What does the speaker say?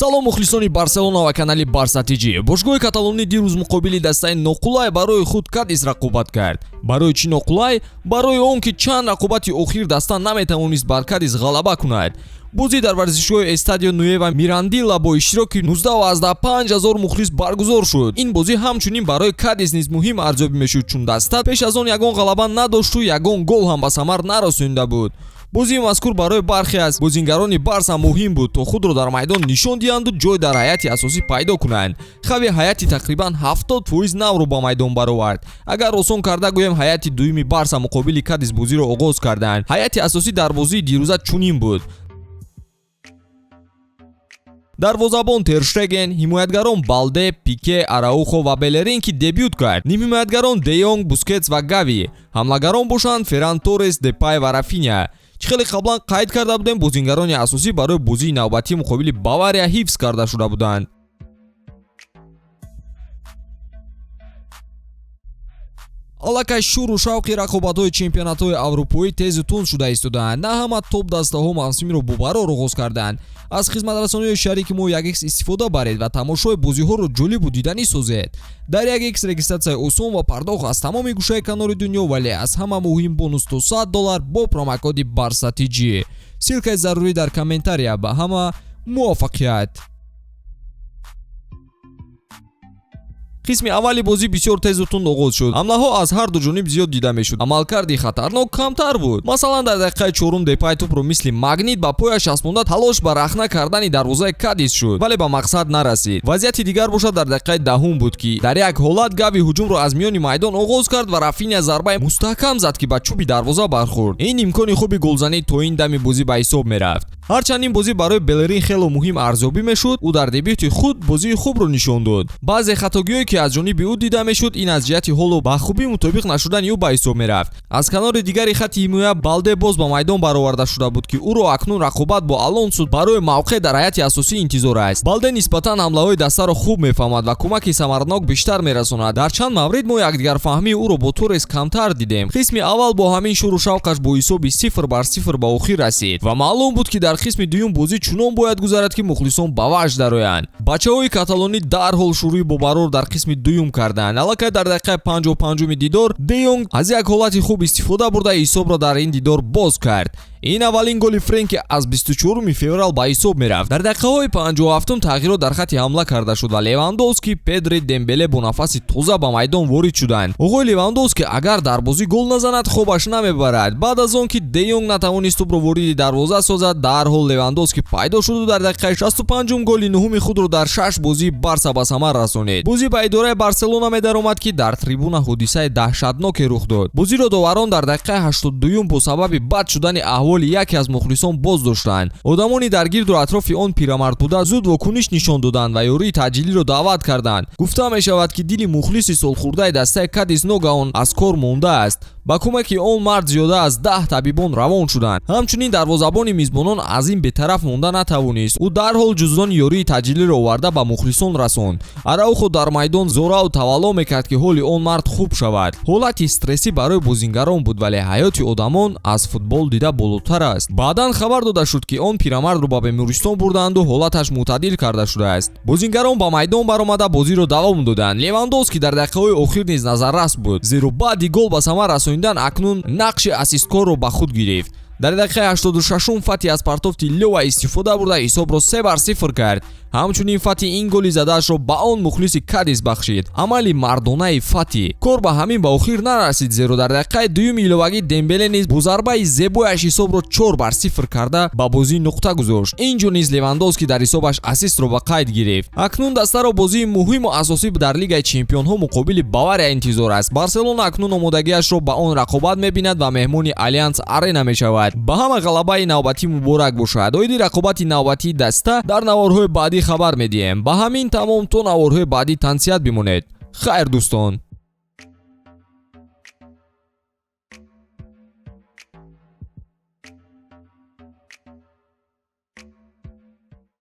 Салом мухлисони Барселона ва канали Барса ТЖ. Бошгоҳи каталонӣ дирӯз муқобили дастаи ноқулай барои худ Кадис рақобат кард. Барои чӣ ноқулай? Барои он ки чанд рақобати охир даста наметавонист бар Кадис ғалаба кунад. Бозӣ дар варзишгоҳи Эстадио Нуева Мирандила бо иштироки 19,5 ҳазор мухлис баргузор шуд. Ин бозӣ ҳамчунин барои Кадис низ муҳим арзёбӣ мешуд, чун даста пеш аз он ягон ғалаба надошту ягон гол ҳам ба самар нарасонида буд. Бозии мазкур барои бархе аз бозингарони Барса муҳим буд, то худро дар майдон нишон диҳанду ҷой дар ҳайати асосӣ пайдо кунанд. Хави ҳайати тақрибан 70% навро ба майдон баровард. Агар осон карда гӯем, ҳайати дуюми Барса муқобили Кадис бозиро оғоз карданд. Ҳайати асосӣ дар бозии дирӯза чунин буд: дарвозабон Тер Штеген, ҳимоятгарон Балде, Пике, Араухо ва Белерин, ки дебют кард, нимҳимоятгарон Де Йонг, Бускетс ва Гави, ҳамлагарон бошанд Ферран Торрес, Депай ва Рафиня. Чӣ хеле қаблан қайд карда будем, бозингарони асосӣ барои бозии навбатӣ муқобили Бавария ҳифз карда шуда буданд. Аллакай шӯру шавқи рақобатҳои чемпионатҳои аврупоӣ тезу тунд шуда истодаанд. На ҳама топ-дастаҳо мавсимиро бобарор оғоз карданд. Аз хизматрасониҳои шарики мо 1x истифода баред ва тамошои бозиҳоро ҷолибу диданӣ созед. Дар 1x регистратсияи осон ва пардохт аз тамоми гӯшаи канори дунё, вале аз ҳама муҳим бонус то $100 бо промокоди Барса ТЖ. Ссылкаи зарурӣ дар комментария. Ба ҳама муваффақият. Қисми аввали бозӣ бисёр тезу тунд оғоз шуд. Ҳамлаҳо аз ҳар ду ҷониб зиёд дида мешуд. Амалкарди хатарнок камтар буд. Масалан, дар дақиқаи чорум Депай тӯпро мисли магнит ба пояш часпонда талош ба рахна кардани дарвозаи Кадис шуд, вале ба мақсад нарасид. Вазъияти дигар бошад дар дақиқаи даҳум буд, ки дар як ҳолат Гави ҳуҷумро аз миёни майдон оғоз кард ва Рафиня зарбаи мустаҳкам зад, ки ба чӯби дарвоза бархӯрд. Ин имкони хуби голзанӣ то ин дами бозӣ ба ҳисоб мерафт. Ҳарчанд ин бозӣ барои Белерин хело муҳим арзёбӣ мешуд, ӯ дар дебюти худ бозии хубро нишон дод. Баъзе хатогиҳое, ки аз ҷониби ӯ дида мешуд, ин аз ҷиҳати ҳоло ба хубӣ мутобиқ нашудани ӯ ба ҳисоб мерафт. Аз канори дигари хатти ҳимоя Балде боз ба майдон бароварда шуда буд, ки ӯро акнун рақобат бо Алонсо барои мавқеъ дар ҳайати асосӣ интизор аст. Балде нисбатан ҳамлаҳои дастаро хуб мефаҳмад ва кӯмаки самарнок бештар мерасонад. Дар чанд маврид мо якдигарфаҳмии ӯро бо Торрес камтар дидем. Қисми аввал бо ҳамин шӯру шавқаш бо ҳисоби 0-0 ба охир расид ва маълум буд, ки дар қисми дуюм бозӣ чунон бояд гузарад, ки мухлисон ба ваҷд дароянд. Бачаҳои каталонӣ дарҳол шурӯи бобарор дар қисми дуюм карданд. Аллакай дар дақиқаи 55-уми дидор Де Йонг аз як ҳолати хуб истифода бурда ҳисобро дар ин дидор боз кард. Ин аввалин голи Френки аз 24 феврал ба ҳисоб мерафт. Дар дақиқаҳои 57-ум тағйирот дар хатти ҳамла карда шуд ва Левандовски, Педри, Дембеле бо нафаси тоза ба майдон ворид шуданд. Оғои Левандовски агар дар бозӣ гол назанад, хобаш намебарад. Баъд аз он ки Де Йонг натавонист тӯбро вориди дарвоза созад, дарҳол Левандовски пайдо шуду дар дақиқаи 65-ум голи нуҳуми худро дар 6 бозии Барса ба самар расонид. Бозӣ ба идораи Барселона медаромад, ки дар трибуна ҳодисаи даҳшатноке рух дод. Бозиро доварон дар дақиқаи 82-юм бо сабаби бад шудани аҳволи яке аз мухлисон боз доштанд. Одамони дар гирду атрофи он пирамард буда зуд вокуниш нишон доданд ва ёрии таъҷилиро даъват карданд. Гуфта мешавад, ки дили мухлиси солхӯрдаи дастаи Кадис ногаҳон аз кор мондааст. Ба кӯмаки он мард зиёда аз 10 табибон равон шуданд. Ҳамчунин дарвозабони мизбонон аз ин бетараф монда натавонист. Ӯ дарҳол ҷуздони ёрии таъҷилиро оварда ба мухлисон расонд. Араухо дар майдон зораву тавалло мекард, ки ҳоли он мард хуб шавад. Ҳолати стрессӣ барои бозингарон буд, вале ҳаёти одамон аз футбол дида болотар аст. Баъдан хабар дода шуд, ки он пирамардро ба бемористон бурдаанду ҳолаташ мӯътадил карда шудааст. Бозингарон ба майдон баромада бозиро давом доданд. Левандовски дар дақиқаҳои охир низ назаррас буд, зеро баъди гол ба самар расонидан акнун нақши ассисткорро ба худ гирифт. Дар дақиқаи 86-ум Фати аз партофти Лёва истифода бурда ҳисобро 3-0 кард. Ҳамчунин Фати ин голи задаашро ба он мухлиси Кадис бахшид. Амали мардонаи Фати. Кор ба ҳамин ба охир нарасид, зеро дар дақиқаи дуюми иловагӣ Дембеле низ бо зарбаи зебояш ҳисобро 4-0 карда ба бозӣ нуқта гузошт. Инҷо низ Левандовски дар ҳисобаш ассистро ба қайд гирифт. Акнун дастаро бозии муҳиму асосӣ дар Лигаи чемпионҳо муқобили Бавария интизор аст. Барселона акнун омодагиашро ба он рақобат мебинад ва меҳмони Алианс Арена мешавад. Ба ҳама ғалабаи навбатӣ муборак бошад. Оиди рақобати навбатии даста дар наворҳои баъдӣ хабар медиҳем. Ба ҳамин тамом, то наворҳои баъдӣ тансиҳат бимонед. Хайр, дӯстон.